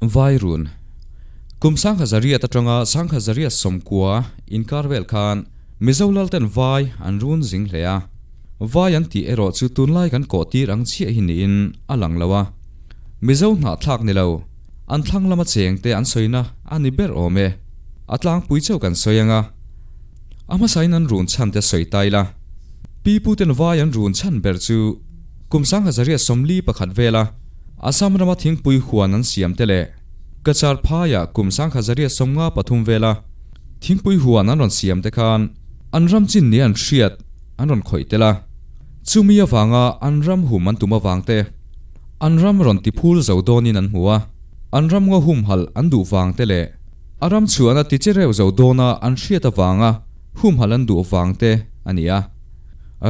Vairun, Kum 1800 atanga 1890 inkar vel khan Mizo lalten vai an run zing hle a. Vai an tih erawh chu tunlai kan kawh tir ang chiah hi niin a lang lo a. Mizo hnahthlak ni lo, an thlang lama chengte an sawina a ni ber awm e. A tlangpui chauh kan sawi ang a. A hmasain an run chhan te sawi ta ila. Pi puten vai an run chhan ber chu kum 1841 vela Assam rama thingpui huan an siam te leh Cachar phaia kum 1853 vela thingpui huan an rawn siam te khan an ram chin ni an hriat an rawn khawih tel a. Chumi avanga an ram hum an tum avang te, an ram rawn ti phul zo dawnin an hmu a, an ram ngaw humhalh an duh vang te leh a ram chhuahna ti che reuh zo dawna an hriat avanga humhalh an duh vang te a ni a.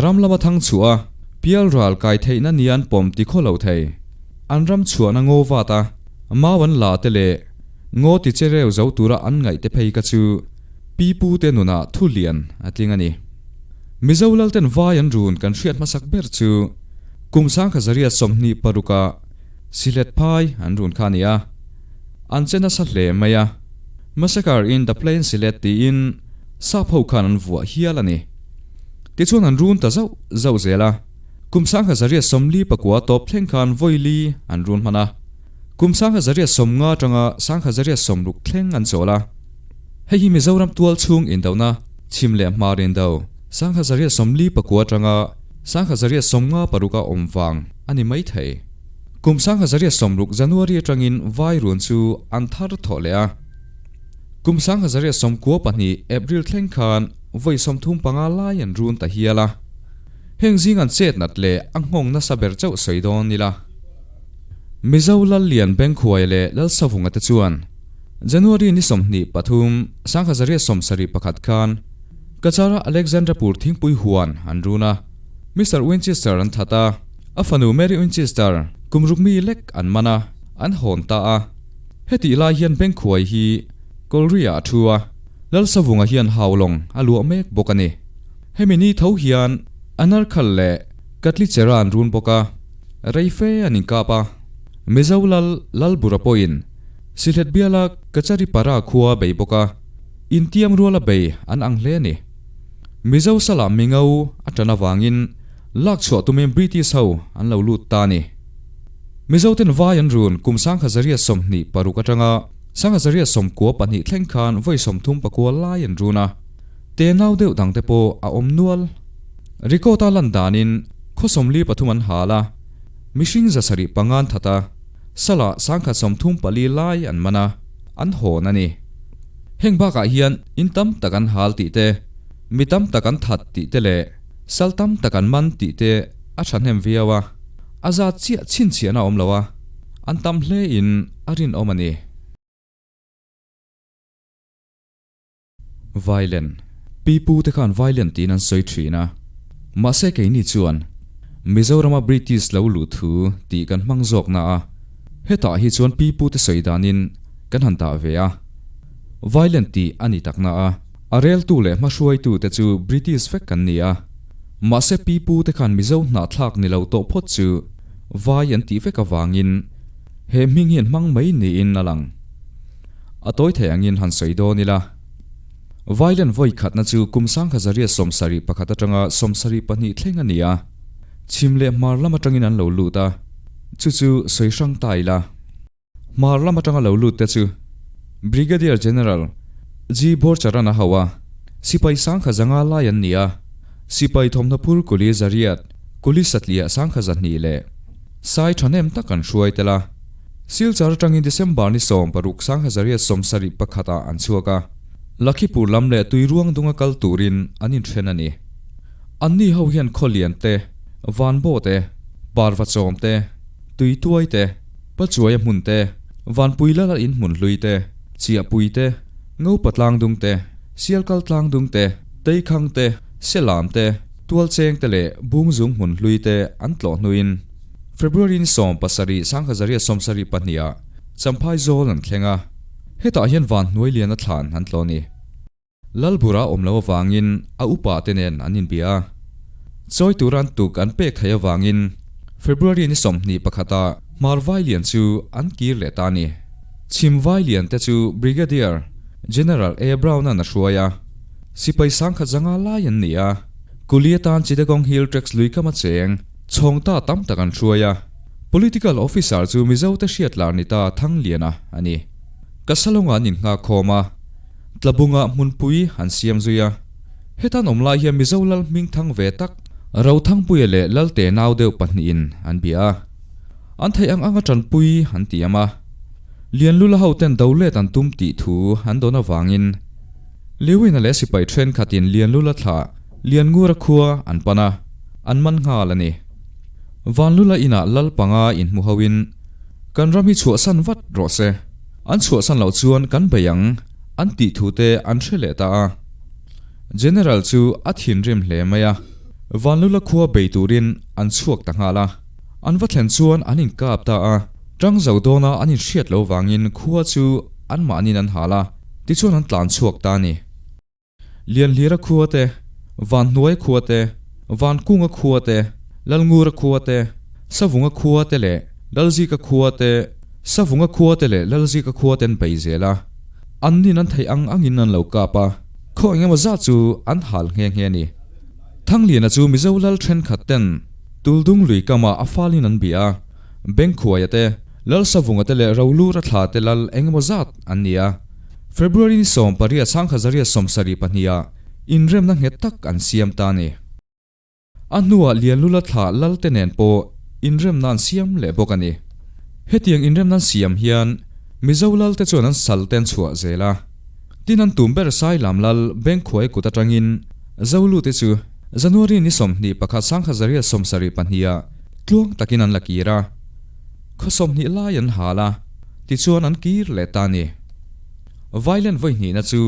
Ram lama thang chhuah a, pial ral kai theihna nia an pawm ti khaw lo thei. An ram chhuahna ngaw vat a, mau an la te leh ngaw ti che reuh zo tura an ngaih te phei kha chu pi pu te nunah thu lian a tling a ni. Mizo lalten vai an run kan hriat hmasak ber chu kum 1826 ah Sylhet phai an run kha a ni a. An che nasa hle mai a, Massacre in the Plain Sylhet tiin sap ho khan an vuah hial a ni. Tichuan an run ta zauh zauh zel a, kum 1849 tawp thleng khan vawi li an run hman a, kum 1850 atanga 1860 thleng an chawl a. Hei hi Mizoram tual chhung indohna chhim leh hmar indo 1849 atanga 1856 a awm vang a ni maithei. Kum 1860 January atangin vai run chu an thar thawh leh a. Kum 1892 April thleng khan vawi 35 lai an run ta hial a. Heng zing an chet nat leh a nghawng nasa ber chauh sawi dawn ila. Mizo Lal Lian Bengkhuaia leh Lal Savunga te chuan January ni 23, 1871 khan Kachara Alexandrapur thingpui huan an run a. Mister Winchester an that a, a fanu Mary Winchester kum ruk mi lek an man a, an hawn ta a. Hetih lai hian Bengkhuai hi Kawlriah a thu a, Lalsavunga hian Haulawng a luah mek bawk a ni. Hemi ni tho hian Anarkhal leh Katlichera an run bawk a, rei fe an inkap a. Mizo lal Lalbura pawhin Sylhet biala Kacharipara khua a bei bawk a, intiam ruala bei an ang hle a ni. Mizo salah mingo a tan avangin lak chhuah tumin British ho an lo lut ta a ni. Mizo ten vai an run kum 1826 atanga 1892 thleng khan vawi 39 lai an run a, tenau deuh dang te pawh a awm nual. Record a lan danin khaw 43 an hal a, mihring 705 an that a, salah 134 lai an man a, an hawn a ni. Heng bakah hian in tam tak an hal tih te, mi tam tak an that tih te leh sal tam tak an man tih te a thahnem viau a, a zat chiah chhinchhiahna a awm lo a, an tam hle in a rinawm a ni. Vailen, Pi pu te khan Vailen tiin an sawi thin a, mahse keini chuan Mizorama British lo luh thu tih kan hmang zawk na a, hetah hi chuan pi pu te sawi danin kan han dah ve a. Vailen tih a ni tak na a, a reltu leh hmahruaitu te chu British vek kan ni a, mahse pi pu te khan Mizo hnahthlak ni lo tawh phawt chu vai an tih vek avangin he hming hi an hmang mai niin a lang. A tawi thei angin han sawi dawn ila. Vailen vawi khatna chu kum 1871 atanga 72 thleng a ni a, chhim leh hmar lam atangin an lo lut a, chu chu sawi hrang ta ila. Hmar lam atanga lo lut te chu Brigadier General G. Borcharan a hauh a, sipai 1500 lai an ni a, sipai thawmhnaw phur kuli zariat, kuli satliah 1200 leh sai thahnem tak an hruai tel a. Silchar atangin December ni 16 1871 ah an chhuak a, Lakhipur lam leh Tuiruang dunga kal turin an inthen a ni. Anni ho hian Khawlian te, Vanbaw te, Parva chawm te, Tuituai te, Pachuaia hmun te, Vanpui lala in hmun hlui te, Chiahpui te, Ngopa tlangdung te, Sialkal tlangdung te, Teikhang te, Selam te, Tualcheng te leh Bungzung hmun hlui te an tlawh hnuin February ni 17 1972 ah Champhai zawl an thleng a, hetah hian van hnuai lian a thlan an tlaw ni. Lalbura awm lo avangin a upa te nen an inbia a, chawi tura an tuk an pek theih avangin February ni 21 ah Hmarvai lian chu an kir leh ta a ni. Chhim vai lian te chu Brigadier General A. Brown-a'n a hruai a, sipai sangkhat zanga lai an ni a. Kuli atan Chittagong Hill Tracts lui kam a cheng chhawng ta tam tak an hruai a. Political Officer chu Mizote hriat lar ni ta Thangliana a ni. Ka salawngah an innghak khawm a, Tlabungah hmunpui an siam zui a. Hetan awm lai hian Mizo lal hming thang ve tak Rothangpuia leh Lalte nau deuh pahnihin an bia a. An theih ang anga tanpui an tiam a. Lianlula hoten do let an tum tih thu an dawn avangin Lewin-a leh sipai thenkhatin Lianlula thlah Lianngura khua an pan a, an man nghal a ni. Vanlula inah lal panga inhmu hoin kan ram hi chhuahsan vat rawh se, an chhuahsan loh chuan kan bei ang an tih thu te an hre leh ta a. General chu a thinrim hle mai a, Vanlula khua bei turin an chhuak ta nghal a. An va thlen chuan an inkap ta a, tang zo dawna an inhriat lo vangin khua chu anmahnin an hal a, tichuan an tlan chhuak ta a ni. Lianhlira khua te, Vanhnuai khua te, Vankunga khua te, Lalngura khua te, Savunga khua te leh Lalzika khua te, Savunga khua te leh Lalzika khua te an bei zel a, annin an theih ang angin an lo kap a, khaw engemaw zat chu an hal nghe nghe a ni. Thangliana chu Mizo lal thenkhat ten Tuldung lui kamah a falin an bia a, Bengkhuaia te, Lalsavunga te leh Rolura thla te lal engemaw zat an ni a. February ni 18 1972 ah inremna nghet tak an siam ta a ni. A hnuah Lianlula thla lal te nen pawh inremna an siam leh bawk a ni. Hetiang inremna an siam hian Mizo lal te chuan an sal te an chhuah zel a. Tin an tum ber Sailam lal Bengkhuai kut atangin Zolute chu January ni 21 1972 ah tluang takin an la kir a, khaw 20 lai an hal a, tichuan an kir leh ta a ni. Vailen vawi hnihna chu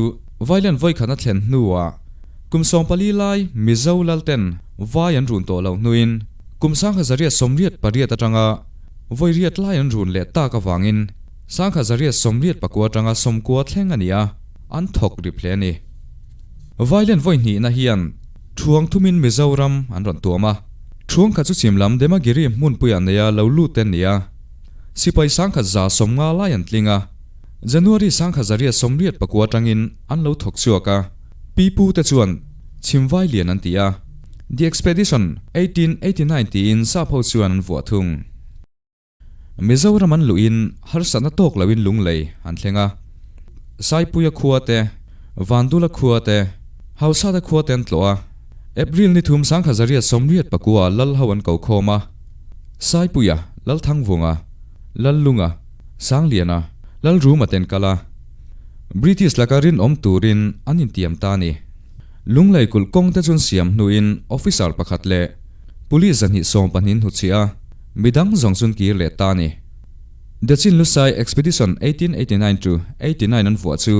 Vailen vawi khatna thlen hnuah kum 14 lai Mizo lalten vai an run tawh loh hnuin kum 1988 atanga vawi riat lai an run leh tak avangin 1989 atanga 90 thleng a ni a, an thawk rip hle a ni. Vailen vawi hnihna hian Thuang thumin Mizoram an rawn tuam a, thuang khat chu chhim lam Demagiri hmunpuiah neia lo lut te an ni a. Sipai 1150 lai an tling a, January 1989 atangin an lo thawk chhuak a, pi pu te chuan chhim vai lian an ti a, The Expedition 1889 tiin sap ho chuan an vuah thung. Mizoram an luhin harsatna tawk loin lunglei an thleng a. Saipuia khua te, Vandula khua te, Hausate khua te an tlawh a. April ni thum 1989 ah Lal ho an ko khawm a. Saipuia, Lalthangvunga, Lallunga, Sangliana, Lalruma te an kal a. British laka rinawm turin an intiam ta a ni. Lunglei kulh kawng te chu an siam hnuin officer pakhat leh Police 220 hnuchhiah a, midang zawng chuan kir leh ta a ni. The Chin Lusai Expedition 1889 to 89 an vuah chu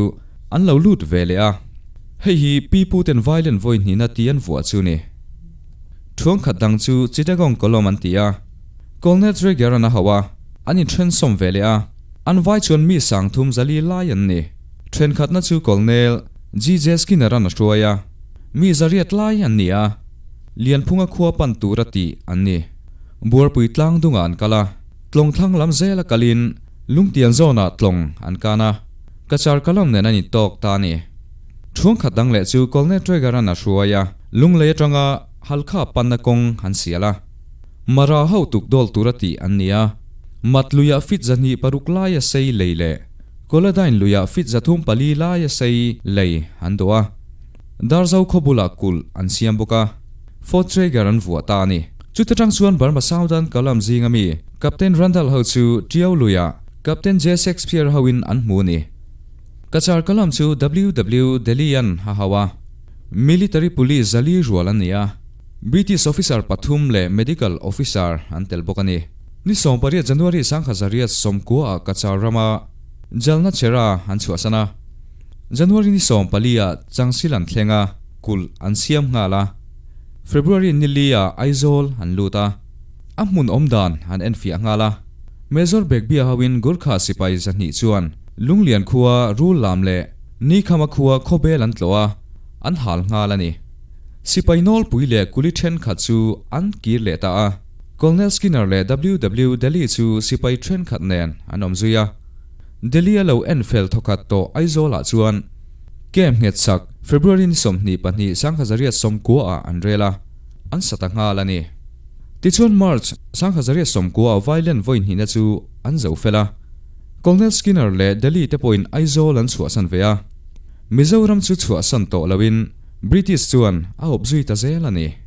an lo lut ve leh a, hei hi pi pu ten violent vawi hnihna ti an vuah chu ni. Thuang khat dang chu Chittagong Column an ti a, Colonel Traeger an a hauh a, an inthen sawm ve leh a, an vai chuan mi 34 lai an ni. Thenkhatna chu Colonel GJ Skinner an a hruai a, mi 800 lai an ni a. Lianphunga khua pan tura tih an ni. Buarpui tlang dungah an kal a, tlawng thlang lam zela kalin Lungtian zawnah tlawng an kan a, Kachar Kalam nen an intawk ta a ni. Thuang khat dang leh chu Colonel Traeger-a'n a hruai a, Lunglei atanga Halkha panna kawng an sial a. Mara ho tuk dawl tura tih an ni a, Mat luiah fit 206 laia sei lei leh Kawladain luiah fit 304 laia sei lei an dawh a. Darzo khaw bulah kulh an siam bawk a, Fort Traeger an vuah ta a ni. Chuta tang chuan Burma Southern Column zinga mi Captain Randall ho chu Tiau luiah Captain J. Shakespeare hoin an hmu a ni. Cachar Column chu WW Delhi-an a hau a, Military Police 400 rual an ni a, British Officer pathum leh Medical Officer an tel bawk a ni. Ni 18 January 1990 ah Cachar rama Jalna Chera an chhuahsan a. January ni 14 ah Changsil an thleng a, kulh an siam nghal a. February ni li ah Aizawl an lut a, a hmun awm dan an enfiah nghal a. Major Begbia hoin Gurkha sipai 200 chuan Lunglian khua Rul lam leh Nikhama khua Khawbel an tlawh a, an hal nghal a ni. Sipai nawlpui leh kuli thenkhat chu an kir leh ta a. Colonel Skinner leh WW Daly chu sipai thenkhat nen an awm zui a. Delhi a lo en fel thawkhat tawh Aizawlah chuan camp nghet sak February ni 22 1890 ah an rel a, an sa ta nghal a ni. Tichuan March 1890 ah Vailen vawi hnihna chu an zo fel a. Colonel Skinner leh Delhi te pawhin Aizawl an chhuahsan ve a. Mizoram chu chhuahsan tawh loin British chuan a awp zui ta zel a ni.